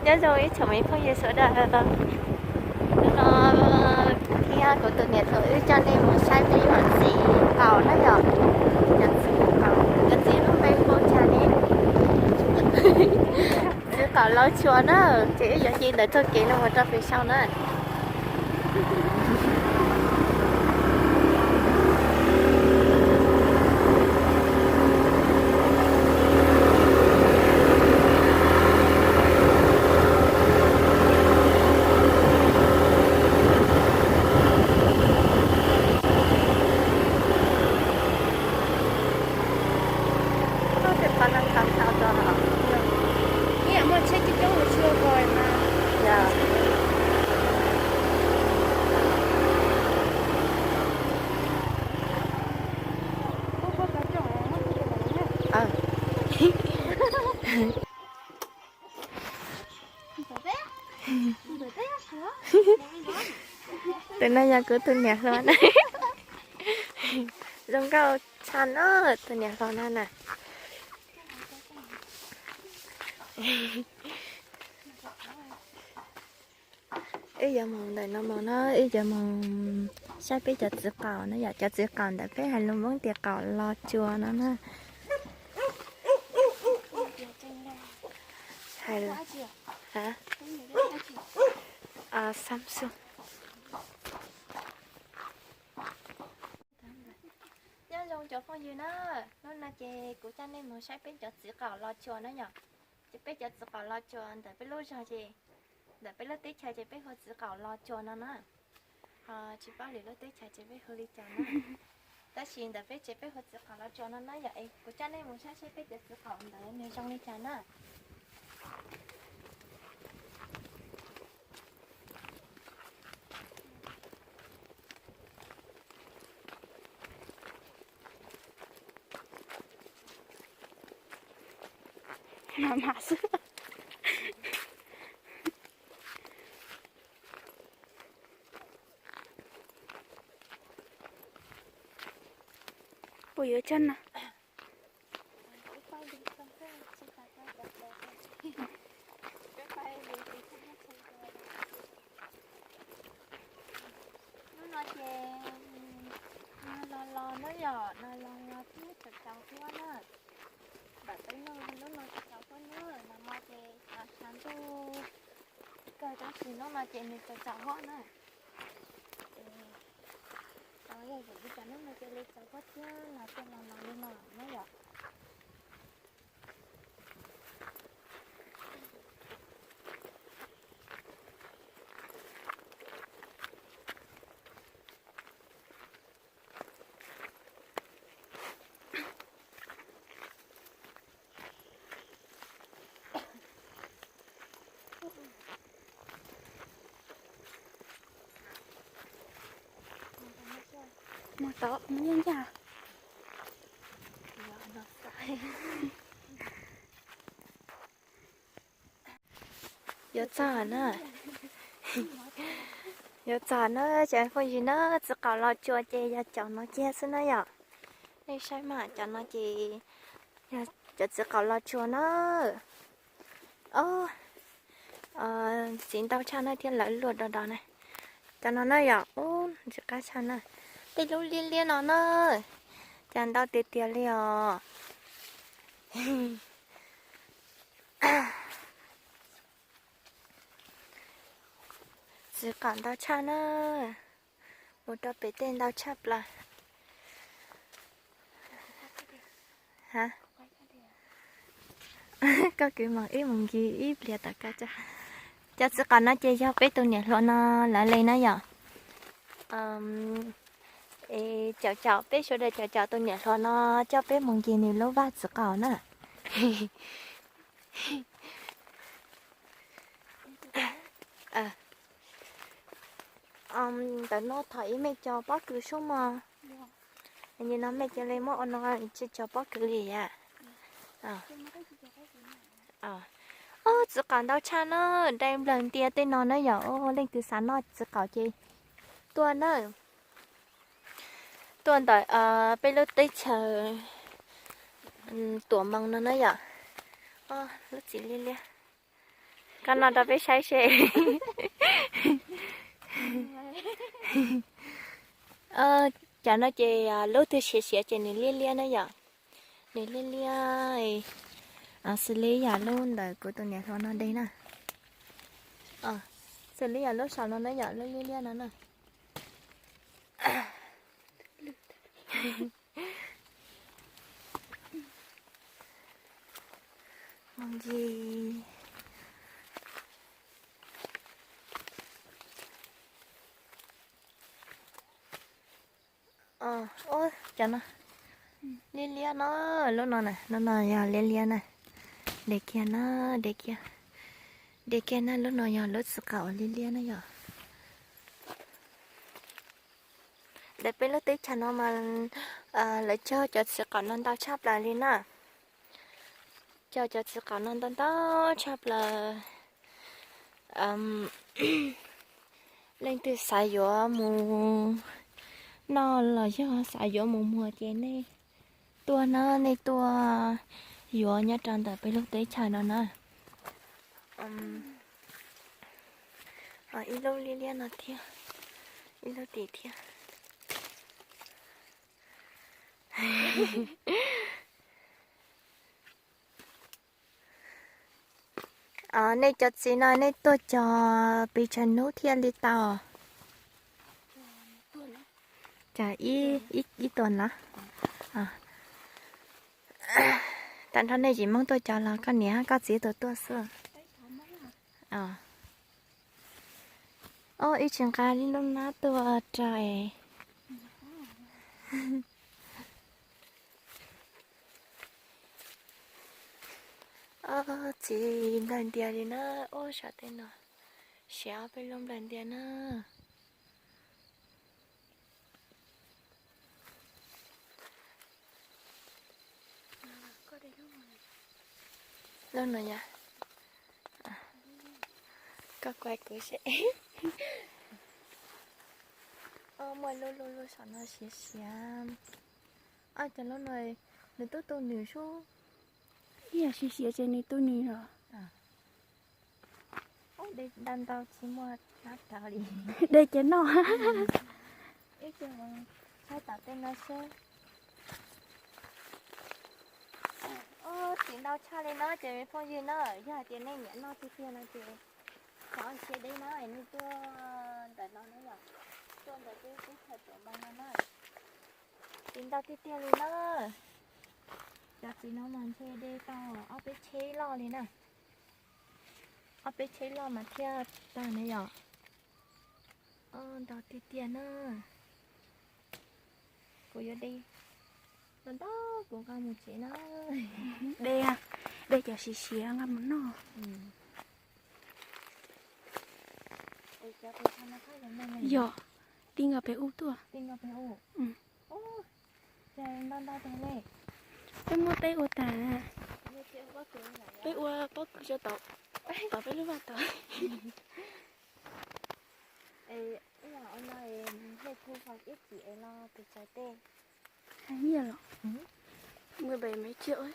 Nyob zoo ib tsoom me phooj ywg sawv daws, hnub no thiab kuv tus niam hluas wb coj nej mus saib peb cov txiv qaum na yom. Cov txiv qaum, cov txiv lub npe hu cas ne? Txiv qaum Los Tsuas na, ces wb yuav nce ntawm txoj kev no mus rau pem saum na. Tus no yog kuv tus niam hluas na. Zoo nkauj tshaj na, tus niam hluas no na. Wb yuav mus ntawm no mus no, wb yuav mus saib peb cov txiv qaum na yom, cov txiv qaum ntawm peb hais lus Hmoob tias qaum Los Tsuas no na. Hais, Samsung. Nyob zoo cov phooj ywg na, hnub no ces kuv coj nej mus saib peb cov txiv qaum Los Tsuas na yom. Ces peb cov txiv qaum Los Tsuas ntawm peb lub zog ces, ntawm peb lub teb chaws ces peb hu txiv qaum Los Tsuas no na. Ho tsis paub lwm lub teb chaws ces peb hu li cas na. Tab sis ntawm peb tsev peb hu txiv qaum Los Tsuas no na yom. Es kuv coj nej mus saib seb peb cov txiv qaum ntawd nws zoo li cas na. Mas mas xwb. Puas yuav tso na? Hnub no ces nag los los na yom, nag los los thiab tsaus tsaus huab na. Ntawm peb lub no tsaus tsaus huab na, nag hmo ces tshav ntuj kawg tab sis hnub no ces nws tsaus tsaus huab na. Yog vim li cas hnub no cia li tsaus huab thiab nag thiaj los los li no na yom. Mus tod mus nyob ncaj. Yuav txog na. Yuav txog na, cov phooj ywg na, txiv qaum Los Tsuas ces yog cov no kiag xwb na yom. Nej saib mas cov no ces yog cov txiv qaum Los Tsuas na. Ob, txiv ntau tshaj na thiab lawv luaj do do na. Cov no na yom, ub, ntxim qab tshaj na. Tej lub liab liab no na, cas ntau tiag tiag li os. Txiv qaum ntau tshaj na, mus rau pem tej ntau tshaj plaws. Ha, koj kwv moog ib moog nkig ib pliag tom koj tso. Cov txiv qaum no ces yog peb tus niam hluas no lawv li na yom. Es caum caum peb sawv daws caum caum tus niam hluas no coj peb mus nkig nws lub vaj txiv qaum na. Ntawm no thov ib me cov pob kws sub mog. Nim no mej cia li muab ua no tsis tso pob kws li yam. Ob, txiv qaum ntau tshaj na, dai nplawg ntia tej no na yom. Leej twg xav noj txiv qaum ces tuaj na. Tuaj ntawm peb lub teb chaws Tuam Moos no na yom. Lub txiv liab liab. Koj noj rau peb saib seb. Cov no ces lub twg siav siav ces nws liab liab na yom. Nws liab liab xws li yam lub ntawm kuv tus niam hluas no de na. Xws li yam lub saum no na yom, lub liab liab no na. Cov no liab liab no, lub no na, lub no yog liab liab na. De kiag na, de kiag, de kiag na, lub no yog lub txiv qaum uas liab liab na yom. Ntawm peb lub teb chaws no mas lawv cog cov txiv qaum no ntau tshaj plaws li na. Cog cov txiv qaum no ntau ntau tshaj plaws. Leej twg xav yuav mus noj los yog xav yuav mus muag ces nej tuaj na, nej tuaj yuav nyob rau ntawm peb lub teb chaws no na. Ib lub liab liab no thiab, ib lub tim thiab. Nej cov txiv no nej tuaj cog pes tsawg hnub thiaj li tau? Cas ib tuas na. Tag nrho nej tsis Hmoob tuaj cog los koj niam koj txiv tuaj tuaj xwb? Ob, ib tsis nqa lub nab tuaj rau es. Ob, txiv nplawg ntias li na, ob saum tej no siav ob peb lub nplawg ntias na. Lub no yog, koj kuav kuv seb. Muaj lub lub lub saum no siav siav. Ob, cov lub no nws twb tu nws sub. Ib yam siav siav ces nws tu nws los. De ntau ntau tsis muaj hnab rau li. De ces noj. Ib tug saib tom tej no seb. Txiv ntau tshaj li no ces me phooj ywg na, yog hais tias nej nyiam noj tiag tiag no ces thov ua siab deb na es nej tuaj ntawm no na yom, tuaj ntawm peb teb chaws Tuam Npoo no na. Txiv ntau tiag tiag li na. Cov txiv no mas ntshe de tau ob peb tsheb loj li na. Ob peb tsheb loj mas thiaj tag na yom. Ntau tiag tiag na. Kuv yuav de ntau ntau kuv nqa mus tsev na. De, de cov siav siav nqa mus noj. Yog, tij nqa pem ub tuaj. Peb muab peb ua tas, peb ua pob kws rau tom, tom peb lub vaj tod. Ib yam li no, ib cim los pes tsawg tej? Hai mươi lọ. Mười bảy mấy triệu ấy.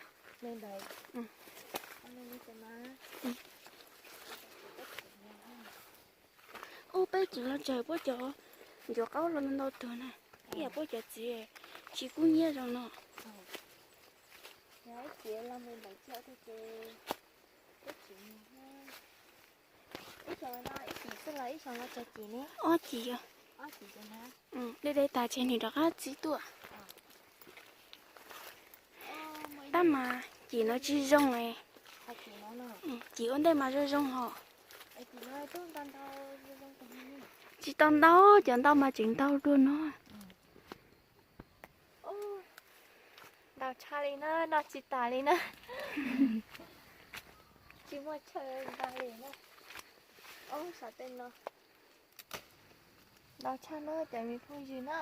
Ub, peb tseem los tsawg puab cov ncuav qaub los ntau tuag na. Ib yam puab cov txiv tsis kub nyiab zoo no. Ob cim, de de tas ces nws rov qab txib tuaj. Tab mas cim no tsis zoo. Cim ua ntej mas zoo zoo hos. Tsis tau ntau, cov ntau mas tseem ntau dua no. Ntau tshaj li na, noj tsis tas li na. Tsis muaj chaw nqa li na. Ob, saum tej no ntau tshaj na cov me phooj ywg na.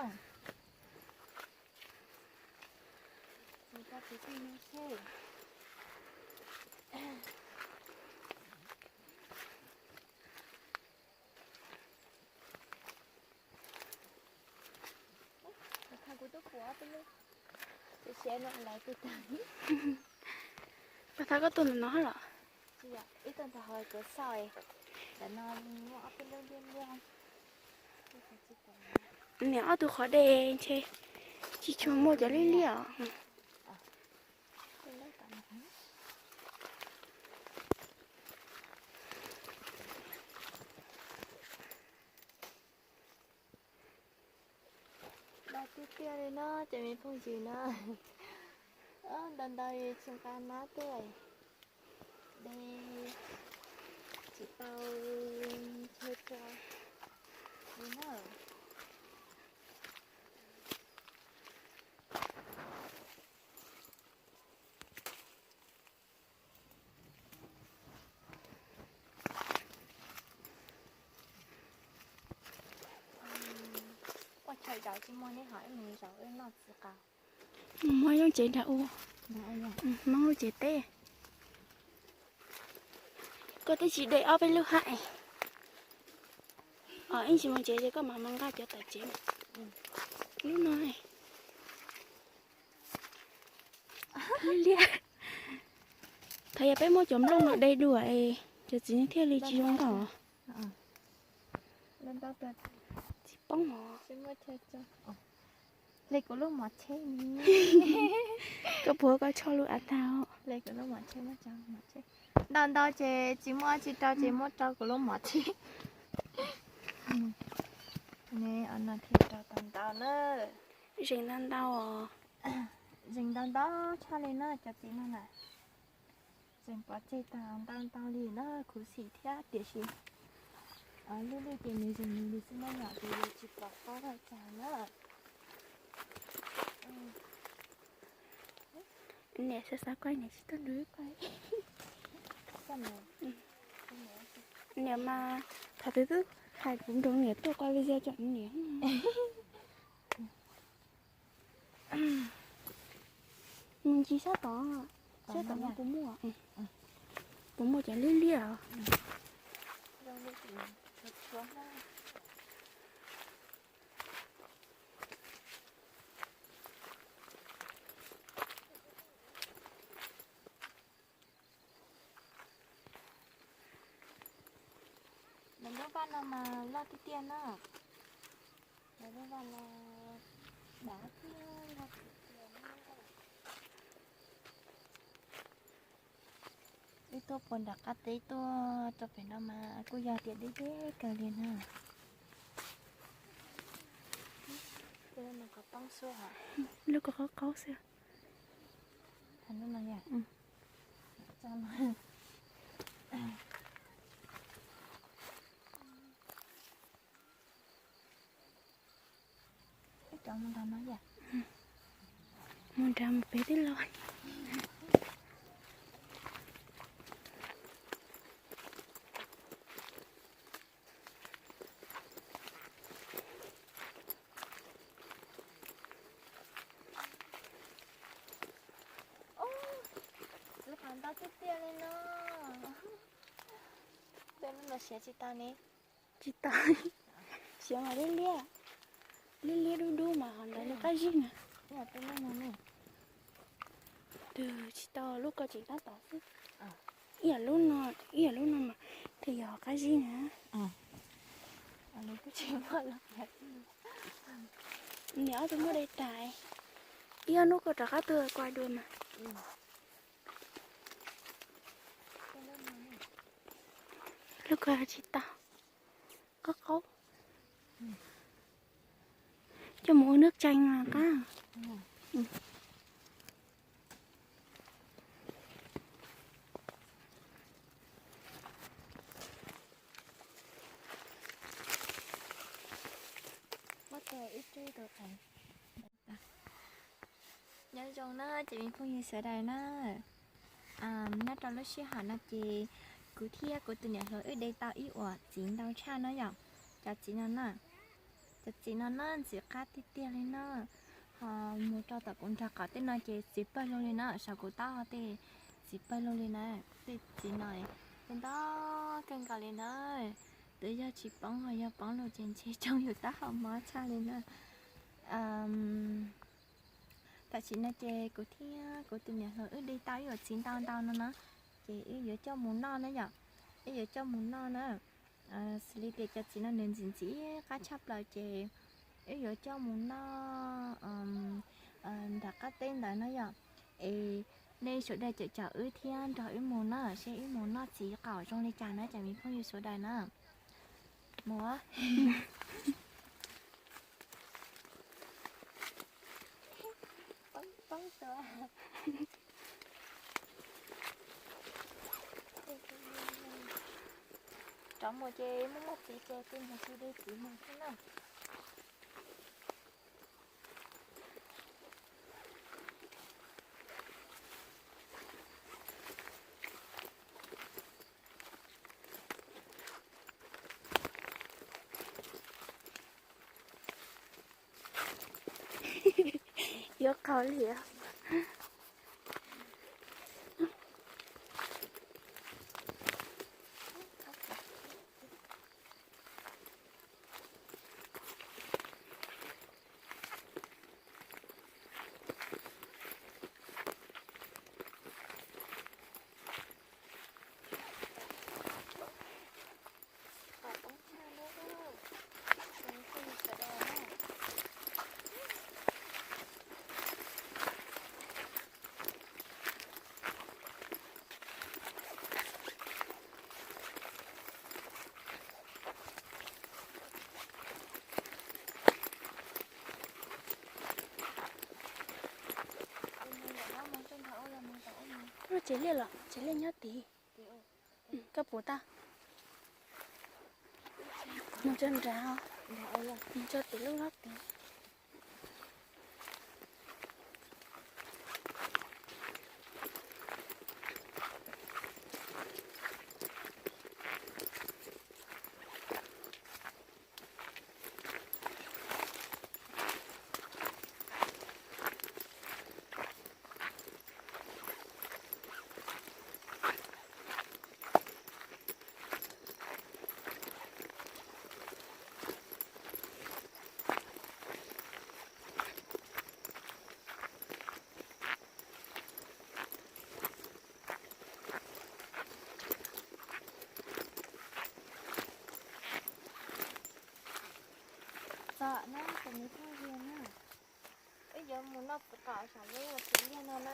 Pas thav koj tuaj ntawm no los? Ib tug ntawd ho kuv xauj, ntawm no muaj ob peb lub liab liab. Niam, ob tug qhov dej ntshe tsis tshua muaj cov liab liab os. Ntau tiag tiag li no ces me phooj ywg na. Ntau ntau tsis nqa nab tuaj. Dej tsis tau chaw tso li na. Ua chaw zaum tsis muaj neb ho wb mus zaum wb noj txiv qaub. Mus muab yooj tsev nrad ua. Hmoob lub tsev teb. Koj twb tsis de ob peb lub haib. Ib ntsis mus tsev ces koj mam mus nqa cov tom tsev. Lub no liab. Thov yog peb muab cov nplooj no de dua es cov txiv thiaj li tsis zoo nkauj. Txiv poob os. Hle kuv lub mov tsheb. Koj puas koj tsho lub av tag. Ntau ntau ces tsis muaj tsis rau ces muab rau kuv lub mov tsheb. Ne, no thiaj rau tau ntau na. Zeeg ntau ntau os. Zeeg ntau ntau tshaj li na cov txiv no na. Zeeg pov tseg tau ntau ntau li na, khuv xim thiab tiam sis lub lub ces nws zeeg nws li xwb na yom, ces yuav tsis pom qab ua cas na. Niam xav xav kuaj niam tsis tuaj nrug wb kuaj. Niam mas thaum twg twb hais kuv nrog niam tuaj kuaj video rau niam. Mus ncig sab tod, sab tod no puas muaj, puas muaj cov liab liab os. Lawv lub vaj no mas loj tiag tiag na. Lawv lub vaj no dav tiag, loj tiag tiag na. Wb tuaj puag nram qab teb tuaj rau pem no mas kuj yog tias deb deb kawg li na. Lub ko qaub qaub xwb. Mus nrad mus pem twb los. Txiv qaub ntau tiag tiag li no. Tej lub no siav tsis tau ne. Tsis tau. Siav mas liab liab, liab liab dub dub mas ho ntawd li qab zib na. Twb tsis tau, lub ko tseem tab tom xwb. Ib yam lub no, ib yam lub no mas thiaj yog qab zib na. Niam ob tug muab de tas, ib ob hnub koj rov qab tuaj kuaj dua mas. Lub ko tsis tau, qaub qaub. Coj mus ua nab tsees mas qab. Nyob zoo na ces me phooj ywg sawv daws na, nyob rau lub sij hawm no ces kuv thiab kuv tus niam hluas wb de tau ib uas txiv ntau tshaj no yom. Cov txiv no na, cov txiv no na ntxim qab tiag tiag li na. Ho mus rau tom kuv nrog qhov tej no ces txiv pawg lug li na, saum kuv taub hau tej txiv pawg lug li na. Tej txiv no tej ntau kawg nkaus li na. Twb yog tsis poob ho yog poob lug ces ntshe tsoo yus taub hau mob tshaj li na. Tam sim no ces kuv thiab kuv tus niam hluas wb de tau ib uas txiv ntau ntau no na. Ces wb yuav coj mus noj na yom, wb yuav coj mus noj na. Xws li tias cov txiv no nws ntxim ntxim qab tshaj plaws ces wb yuav coj mus noj nram qab teb ntawd na yom. Es nej sawv daws caum caum wb thiab nrog wb mus na, seb wb mus noj txiv qaum zoo li cas na cov me phooj ywg sawv daws na. Mus. Rov mus ces muaj muaj txiv ces tig mus tsis li txiv mus thiab na. Yuav qhov liam. Tsev liaj los tsev liaj nyob tid. Koj puv tau. Mus tso nrad, mus tso tim lub lob tid. Txom na cov me phooj ywg na, wb yuav mus noj txiv qaum saum lub txiv liaj no na.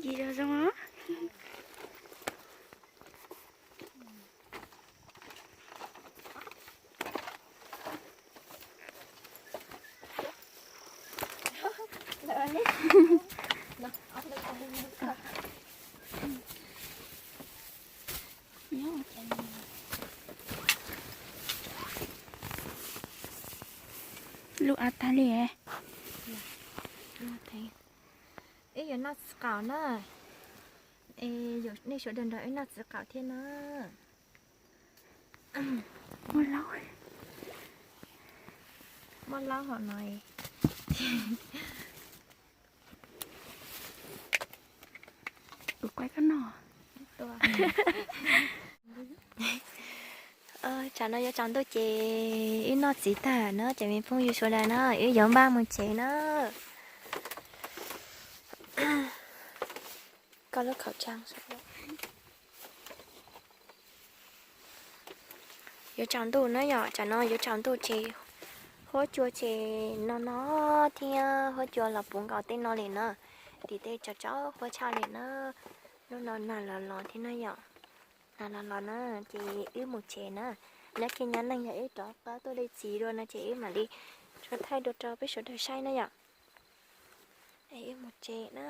Yig zoo zoo. Lub av tag li. Wb yuav noj txiv qaum na. Nej sawv daws nrog wb noj txiv qaum thiab na. Muaj laub, muaj laub hom no. Kuv quaj koj no. Tsam no yuav tsaus ntuj ces wb noj txiv tag na ces me phooj ywg sawv daws na, wb yuav npaj mus tsev na. Koj lub khẩu trang. Yuav tsaus ntuj na yom, tsam no yuav tsaus ntuj ces huab cua ces no no thiab huab cua los puv nkaus tej no li na. Tim tej tsau tsau huab tshaj li na. Hnub no nag los los thiab na yom. Nag los los na, ces wb mus tsev na. Nyob kiag nyob neej yog wb rov qab tuaj de txiv dua no ces wb mam li tso thaij dua rau peb sawv daws saib na yom. Es wb mus tsev na.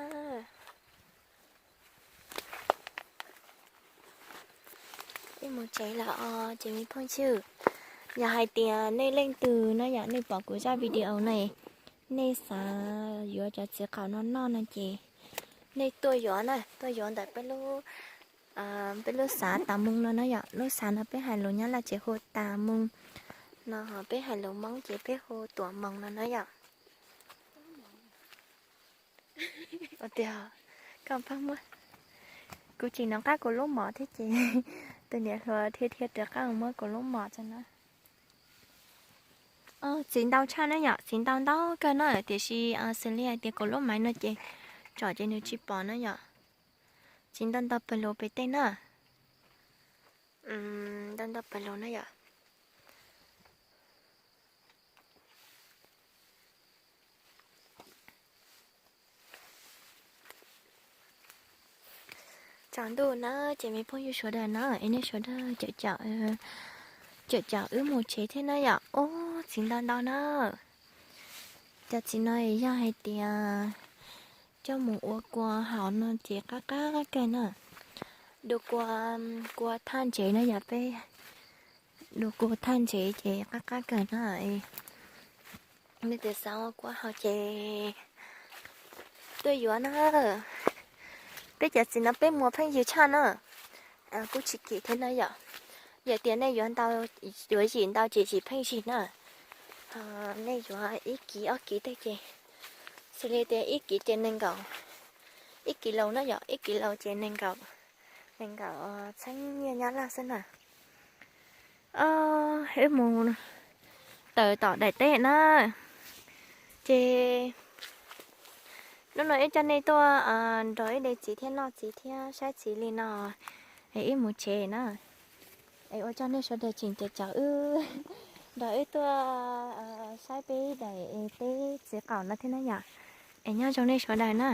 Wb mus tsev lawm os ces me phooj ywg, yog hais tias nej leej twg na yom nej pom kuv zaj video no, nej xav yuav cov txiv qaum no noj no ces nej tuaj yuav na, tuaj yuav ntawm peb lub, peb lub xav Tas Moos no na yom. Lub xav no peb hais lus Nyab Laj ces hu Tas Moos no, ho peb hais lus Hmoob ces peb hu Tuam Moos no na yom. Ua tiag, koj pab muab. Kuv tsis nco qab kuv lub mom thiab ces tus niam hluas dhia dhia rov qab mus muab kuv lub mom tso na. Txiv ntau tshaj na yom, txiv ntau ntau kawg na, tiam sis xws li hais tias kuv lub maiv no ces tsom ces nws tsis pom na yom. Txiv ntau ntau pawg lug pem tej na, ntau ntau pawg lug na yom. Tsaus ntuj na ces me phooj ywg sawv daws na, es nej sawv daws caum caum wb mus tsev thiab na yom. Ub, txiv ntau ntau na. Cov txiv no yog hais tias coj mus ua kua haus no ces qab qab kawg na. Dua kua, kua thaj ntsev na yom, peb dua kua thaj ntsev ces qab qab kawg na. Nej twg xav ua kua haus ces tuaj yuav na. Peb cov txiv no peb muag pheej yig tshaj na. Kuj tsis kim thiab na yom. Yog tias nej yuav ntau, yuav zim ntau ces zim pheej zig na. Nej yuav ib kiv ob kiv tej ces, xws li tias ib kiv ces nees nkaum, ib kiv laus na yom, ib kiv laus ces nees nkaum, nees nkaum txheeb nyiaj Nyab Laj xwb na. Wb mus tawm tom daim teb na, ces hnub no wb coj nej tuaj nrog wb de txiv thiab noj txiv thiab saib txiv li no, es wb mus tsev na. Es ua tsaug nej sawv daws tseem caum caum wb, nrog wb tuaj saib peb daim teb txiv qaum no thiab na yom. Es nyob zoo nej sawv daws na.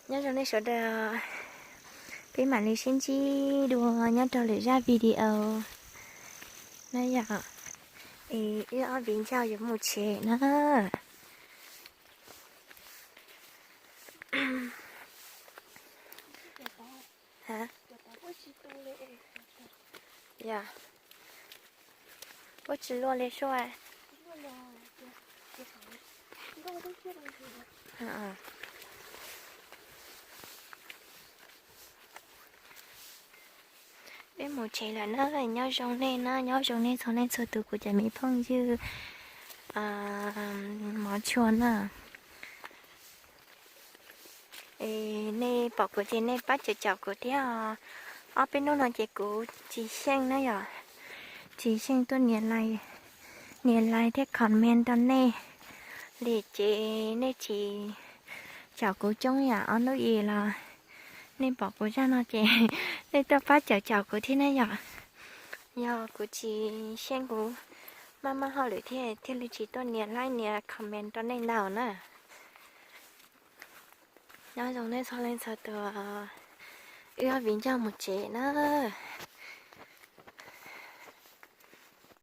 Nyob zoo nej sawv daws, peb mam li sib ntsib dua nyob rau lwm zaj video na yom. Es wb ob viv ncaus yuav mus tsev na. Yog, puab tsis luaj li sua. Peb mus tsev lawm na, nyob zoo nej na, nyob zoo nej txhua leej txhua tus kuv cov me phooj ywg mov tshua na. Es nej pom kuv ces nej pab caum caum kuv thiab os. Ob peb hnub no ces kuv tsis xyeej na yom, tsis xyeej tuaj nias like, nias like thiab comment rau nej li ces nej tsis caum kuv coob yam ob hnub ib los nej pom kuv zaj no ces nej tuaj pab caum caum kuv thiab na yom. Yog kuv tsis xyeej kuv maj maj hauj lwm thiab thiaj li tsis tuaj nias like nias comment rau nej ntau na. Nyob zoo nej txhua leej txhua tus, wb ob viv ncaus mus tsev na.